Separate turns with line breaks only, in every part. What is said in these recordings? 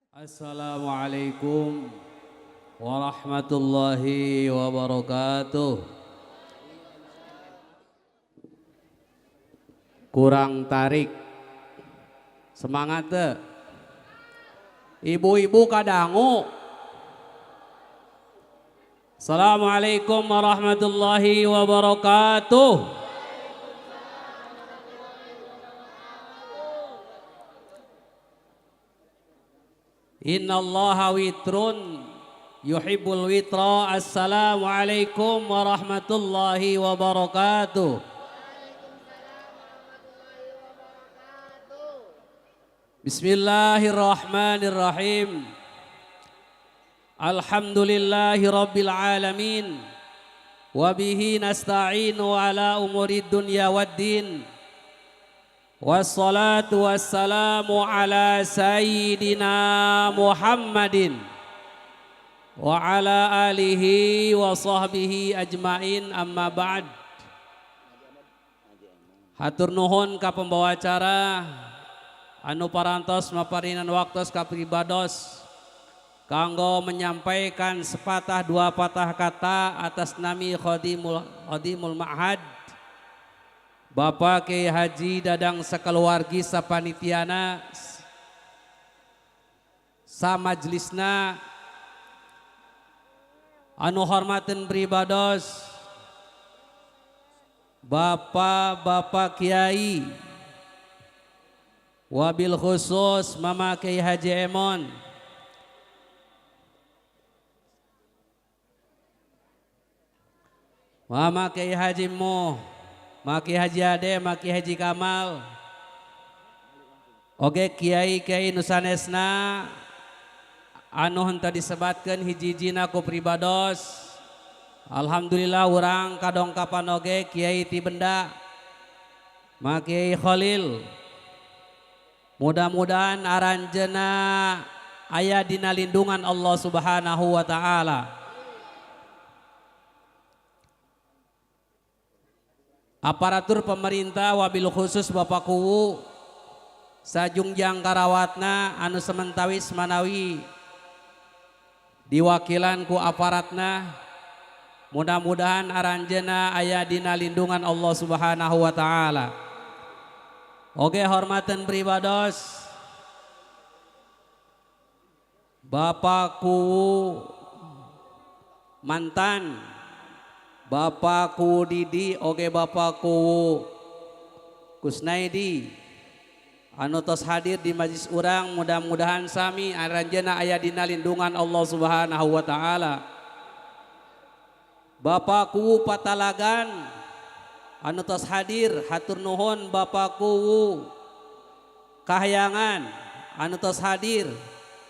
Assalamualaikum warahmatullahi wabarakatuh. Kurang tarik. Semangat teu? Ibu-ibu kadangu. Assalamualaikum warahmatullahi wabarakatuh. Innallaha witrun yuhibbul witra. Assalamualaikum warahmatullahi wabarakatuh. Bismillahirrahmanirrahim. Alhamdulillahi rabbil alamin. Wabihi nasta'inu ala umurid dunya waddin. Wassalatu wassalamu ala sayyidina Muhammadin wa ala alihi wa sahbihi ajmain, amma ba'd. Hatur nuhun ka pembawa acara anu parantos maparinan waktos ka pribados kanggo menyampaikan sepatah dua patah kata atas nami khadimul khadimul ma'had, Bapak Kiai Haji Dadang sakeluargi, sapanitiana, samajlisna. Anu hormaten pribados Bapak-bapak Kiai, wabil khusus Mama Kiai Haji Emon, Mama Kiai Haji Mo, Maki Haji Ade, Maki Haji Kamal. Oke, Kiai Kiai nu sanesna anu henteu disebatkeun hiji-hijina ku pribados. Alhamdulillah, urang kadongkapan oge Kiai ti Benda, Maki Khalil. Mudah-mudahan aranjeuna aya dina lindungan Allah Subhanahu wa taala. Aparatur pemerintah, wabil khusus Bapak Kuwu sajungjang karawatna anu sementawis manawi diwakilan ku aparatna, mudah-mudahan aranjeuna aya dina lindungan Allah Subhanahu wa taala. Oke, hormaten pribados Bapak Kuwu mantan, Bapak Kuwu Didi, oke, Bapak Kuwu Kusnaidi anu tos hadir di majlis urang, mudah-mudahan sami aranjeuna aya dina lindungan Allah Subhanahu wa taala. Bapak Kuwu Patalagan anu tos hadir, hatur nuhun. Bapak Kuwu Kahyangan anu tos hadir,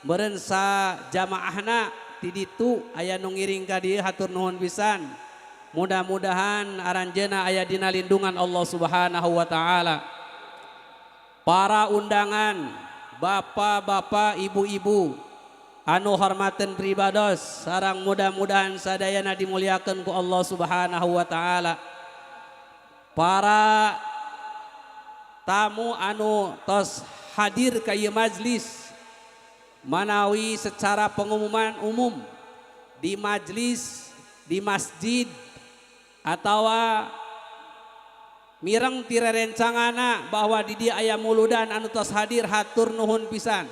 meureun sa jamaahna ti ditu aya nu ngiring ka dieu, hatur nuhun pisan, mudah-mudahan aranjeuna aya dina lindungan Allah Subhanahu wa taala. Para undangan, bapak-bapak, ibu-ibu anu hormaten pribados sareng mudah-mudahan sadayana dimuliakan ku Allah Subhanahu wa taala. Para tamu anu tos hadir ka ieu majlis, manawi secara pengumuman umum di majlis di masjid atau mireng ti rerencangana bahwa di dieu aya muludan, anu tos hadir, hatur nuhun pisan,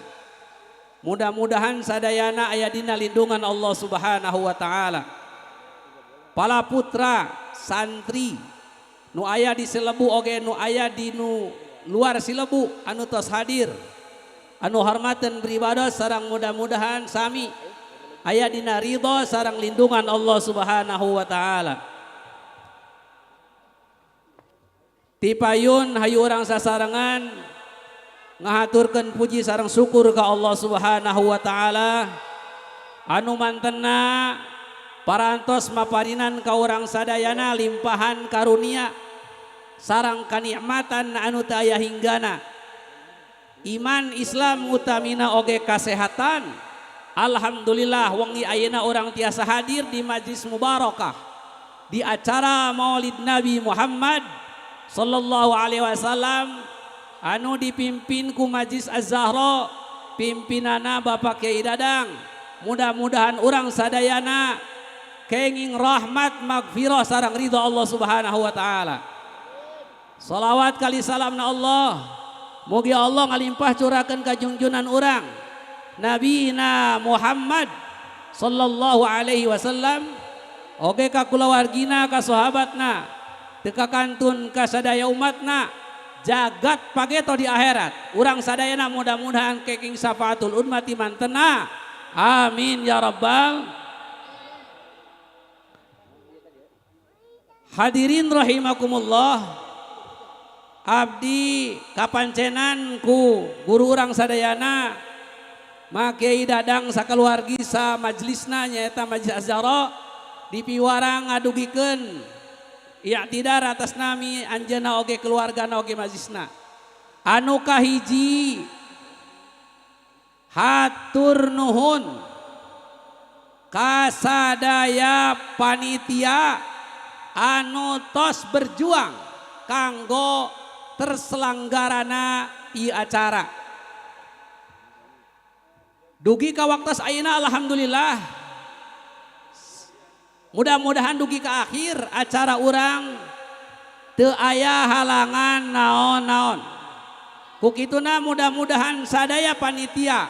mudah-mudahan sadayana aya dina lindungan Allah Subhanahu wa taala. Para putra santri nu aya di Silebu oge nu aya di nu luar Silebu anu tos hadir, anu hormaten pribados sareng mudah-mudahan sami aya dina ridho sareng lindungan Allah Subhanahu wa taala. Tipayun hayu urang sasarengan ngahaturkeun puji sareng syukur ka Allah Subhanahu wa taala anu mantena parantos maparinan ka urang sadayana limpahan karunia sareng kanikmatan anu teu aya hinggana, iman Islam, utamina oge kasehatan. Alhamdulillah, wengi ayeuna urang tiasa hadir di majlis mubarakah di acara Maulid Nabi Muhammad sallallahu alaihi wasallam anu dipimpin ku Majlis Az-Zahra. Pimpinana Bapak Kiai Dadang. Mudah-mudahan urang sadayana kenging rahmat, magfirah sareng ridho Allah Subhanahu wa taala. Salawat kali salam na Allah. Mugi Allah ngalimpah curahkeun ka junjunan urang Nabi na Muhammad sallallahu alaihi wasallam, oge ka kulawargina, ka sahabatna, teu kantun ka sadaya umatna jagat pageto di akhirat. Urang sadayana mudah-mudahan kenging syafaatul udzma ti mantena. Amin ya rabbal. Hadirin rahimakumullah, abdi kapancenan ku guru urang sadayana Kiai Dadang sakaluargi sa majlisna, nyaeta Majlis Az-Zahra, dipiwarang ngadugikeun i'tidar atas nami anjeunna oge keluargana oge majlisna. Anu kahiji, hatur nuhun kasadaya panitia anu tos berjuang kanggo terselanggarana ieu acara dugi ka waktos ayeuna. Alhamdulillah, mudah-mudahan dugi ke akhir acara urang teu aya halangan naon-naon. Ku kituna mudah-mudahan sadaya panitia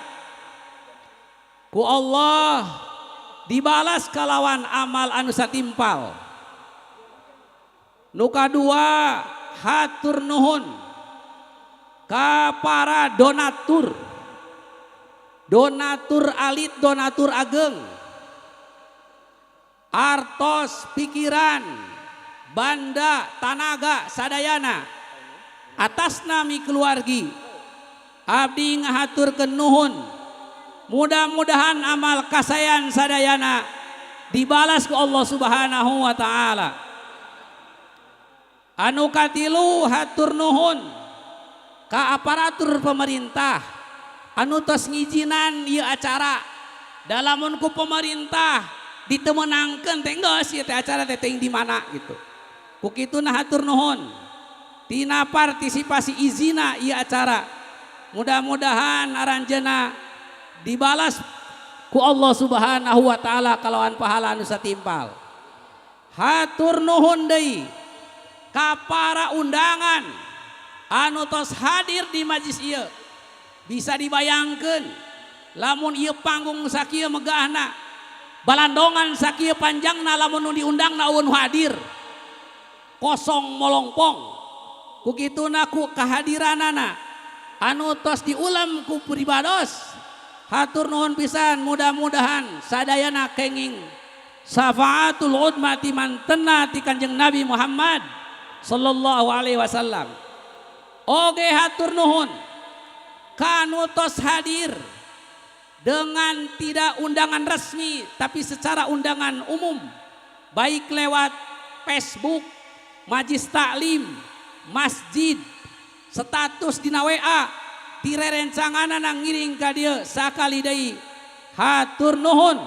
ku Allah dibalas kalawan amal anu satimpal. Nu kadua, hatur nuhun ka para donatur, donatur alit, donatur ageng, artos, pikiran, banda, tanaga sadayana. Atas nami keluargi abdi ngahaturkeun nuhun. Mudah-mudahan amal kasayan sadayana dibalas ku Allah Subhanahu wa taala. Anu katilu, hatur nuhun ka aparatur pemerintah anu tos ngijinan ieu acara. Da lamun ku pemerintah ditemenangkeun teh, geus ieu teh acara teh teuing di mana gitu. Ku kituna hatur nuhun tina partisipasi izina ieu acara. Mudah-mudahan aranjeuna dibalas ku Allah Subhanahu wa taala kalawan pahala anu satimpal. Hatur nuhun deui ka para undangan anu tos hadir di majlis ieu. Bisa dibayangkeun lamun ieu panggung sakieu megahna, balandongan sakieu panjangna, lamun nu diundangna euweuh nu hadir, kosong molongpong. Ku kituna ku kehadiranana anu tos diulam ku pribados, hatur nuhun pisan. Mudah-mudahan sadayana kenging syafaatul udzma ti mantena ti Kanjeng Nabi Muhammad sallallahu alaihi wasallam. Oge hatur nuhun kanu tos hadir dengan tidak undangan resmi tapi secara undangan umum, baik lewat Facebook Majlis Taklim masjid, status dina WA, tirerencangan ngiring ka dieu. Sakali deui hatur nuhun.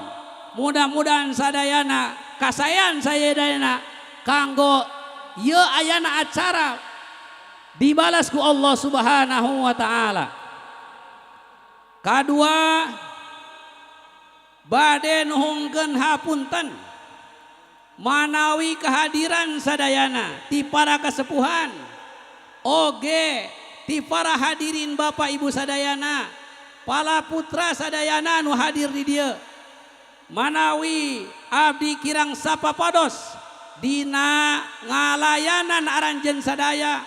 Mudah-mudahan sadayana kasayan sadayana kanggo ieu ayana acara dibalas ku Allah Subhanahu wa taala. Kadua, bade nuhunkeun hapunten manawi kehadiran sadayana ti para kesepuhan oge ti para hadirin, Bapak Ibu sadayana, para putra sadayana nu hadir di dieu, manawi abdi kirang sapapados dina ngalayanan aranjeun sadaya,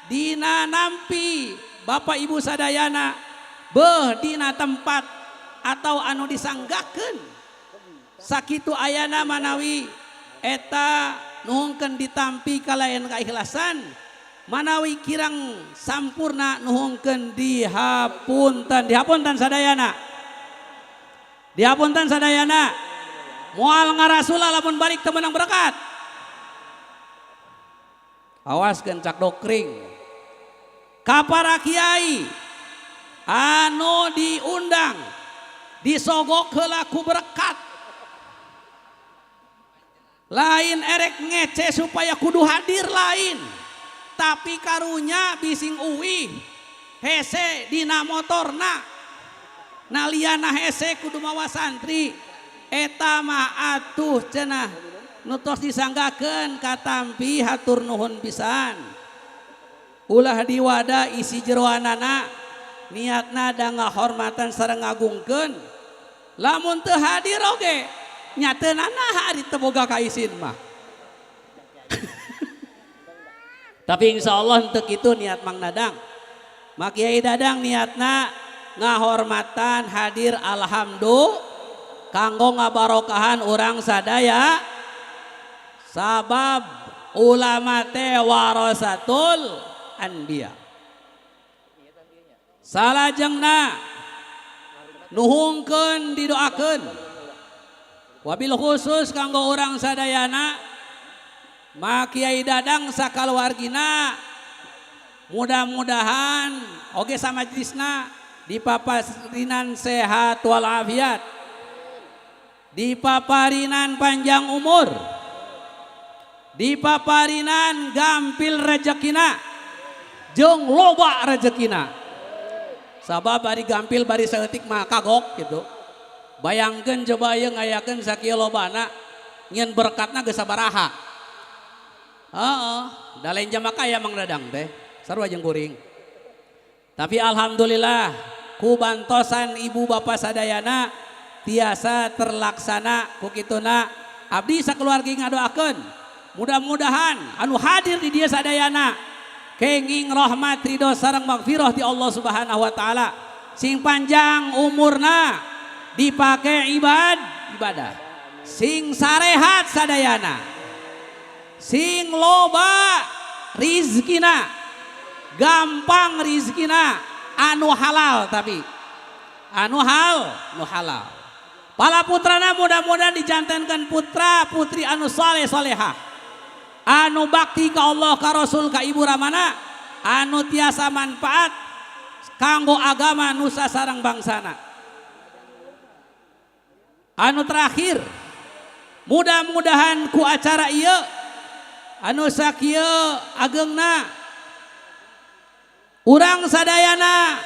dina nampi Bapak Ibu sadayana, beh dina tempat atau anu disanggakeun sakitu ayana, manawi eta nuhunkeun ditampi kalayan keikhlasan. Manawi kirang sampurna, nuhunkeun dihapunten, dihapunten sadayana, dihapunten sadayana. Moal ngarasula lamun balik teu meunang berkat. Awaskeun cak dokring. Ka para kiai anu diundang, disogok heula ku berkat. Lain erek ngece supaya kudu hadir, lain, tapi karunya bising uwih hese dina motorna. Naliana hese kudu mawa santri. Eta mah atuh cenah nu tos disanggakeun katampi hatur nuhun pisan. Ulah diwada isi jeroanana niatna da ngahormatan sareng ngagungkeun. Lamun teu hadir oge nya teu nanaha ari teu boga kaisin mah. Tapi insya Allah untuk itu niat Mang Dadang. Mak Kiai Dadang niatna ngahormatan hadir alhamdulillah kanggo ngabarokahan urang sadaya sabab ulama teh warasatul anbiya. Salajengna nuhungkeun didoakeun wabil khusus kanggo urang sadayana Mak Kiai Dadang sakaluargina mudah-mudahan oge samajlisna dipaparinan sehat walafiat, dipaparinan panjang umur, dipaparinan gampil rezekina jeung loba rezekina. Sabab bari gampil bari saeutik mah kagok gitu. Bayangkeun coba ieu ngayakeun sakieu lobana nyeun berkatna geus sabaraha. Heeh, da lain jama kaya Mang Dadang teh, sarua jeung kuring. Tapi alhamdulillah ku bantosan ibu bapa sadayana tiasa terlaksana ku kituna abdi sakeluargi ngadoakeun mudah-mudahan anu hadir di dieu sadayana kenging rahmat ridho sareng magfirah ti Allah Subhanahu wa taala, sing panjang umurna dipake ibadah, sing sarehat sadayana, sing loba rizkina, gampang rizkina, anu halal tapi anu nu halal. Pala putrana mudah-mudahan dijantenkan putra putri anu soleh solehah, anu bakti ka Allah ka Rasul ka ibu ramana, anu tiasa manfaat kanggo agama nusa sareng bangsana. Anu terakhir mudah-mudahan ku acara ieu anu sakieu agengna urang sadayana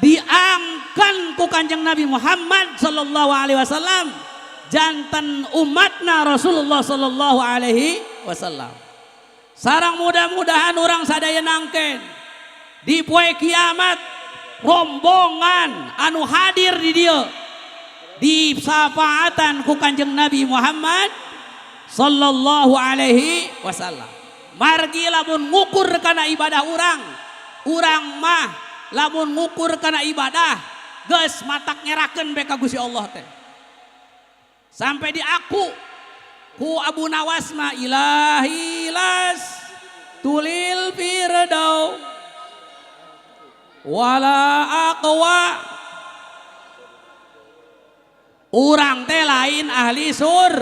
diangkan ku Kanjeng Nabi Muhammad sallallahu alaihi wasallam jantan umatna Rasulullah sallallahu alaihi wasallam. Sarang mudah-mudahan urang sadaya nangken di poe kiamat rombongan anu hadir di dieu di syafaatan ku Kanjeng Nabi Muhammad sallallahu alaihi wasallam. Margi lamun ngukur kana ibadah urang, urang mah lamun ngukur kana ibadah geus matak ngerakeun bae ka Gusti Allah teh. Sampai diaku ku Abu Nawas mah ilahi las tulil firdau wala aqwa. Urang teh lain ahli sur,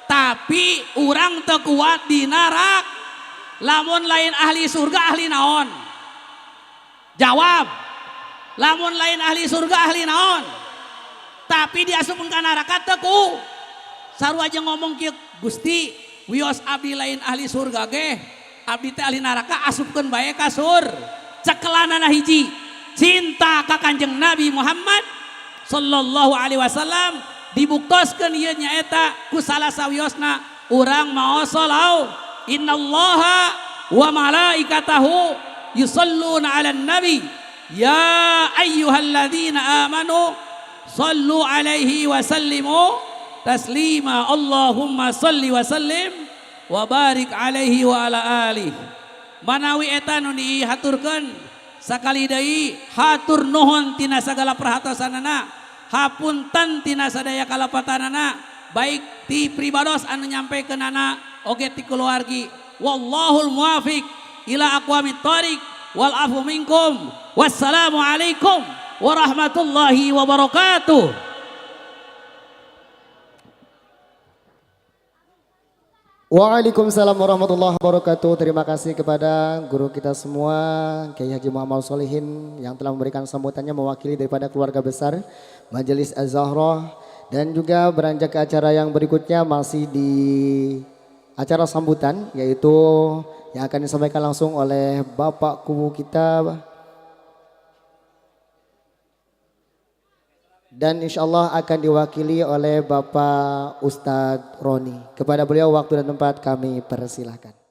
tapi urang teu kuat di neraka. Lamun lain ahli surga ahli naon? Jawab. Lamun lain ahli surga ahli naon? Tapi diasupkeun ka neraka teu ku. Sarua aja ngomong kieu, Gusti, wios abdi lain ahli surga ge, abdi teh ahli neraka asupkeun bae ka sur. Cekelanana hiji, cinta ka Kanjeng Nabi Muhammad sallallahu alaihi wasallam dibuktoskeun ieu nyaeta ku salah sawiosna urang maos salau innallaha wa malaikatahu yusalluna 'alan nabi ya ayyuhalladzina amanu sallu alaihi wa sallimu taslima. Allahumma salli wa sallim wa barik alaihi wa ala alihi. Manawi eta nu dihaturkeun sakali deui hatur nuhun tina sagala perhatosanana, hapunten tina sadaya kalapatanana, baik ti pribados anu nyampekeunana oge ti keluargi. Wallahul muwafiq ila aqwamit thariq wal afu minkum. Wassalamualaikum warahmatullahi wabarakatuh.
Waalaikumsalam warahmatullahi wabarakatuh. Terima kasih kepada guru kita semua, Kiai Haji Muhammad Solihin yang telah memberikan sambutannya mewakili daripada keluarga besar Majelis Az-Zahra. Dan juga beranjak ke acara yang berikutnya masih di acara sambutan, yaitu yang akan disampaikan langsung oleh Bapak Kubu kita. Dan insya Allah akan diwakili oleh Bapak Ustadz Roni. Kepada beliau waktu dan tempat kami persilahkan.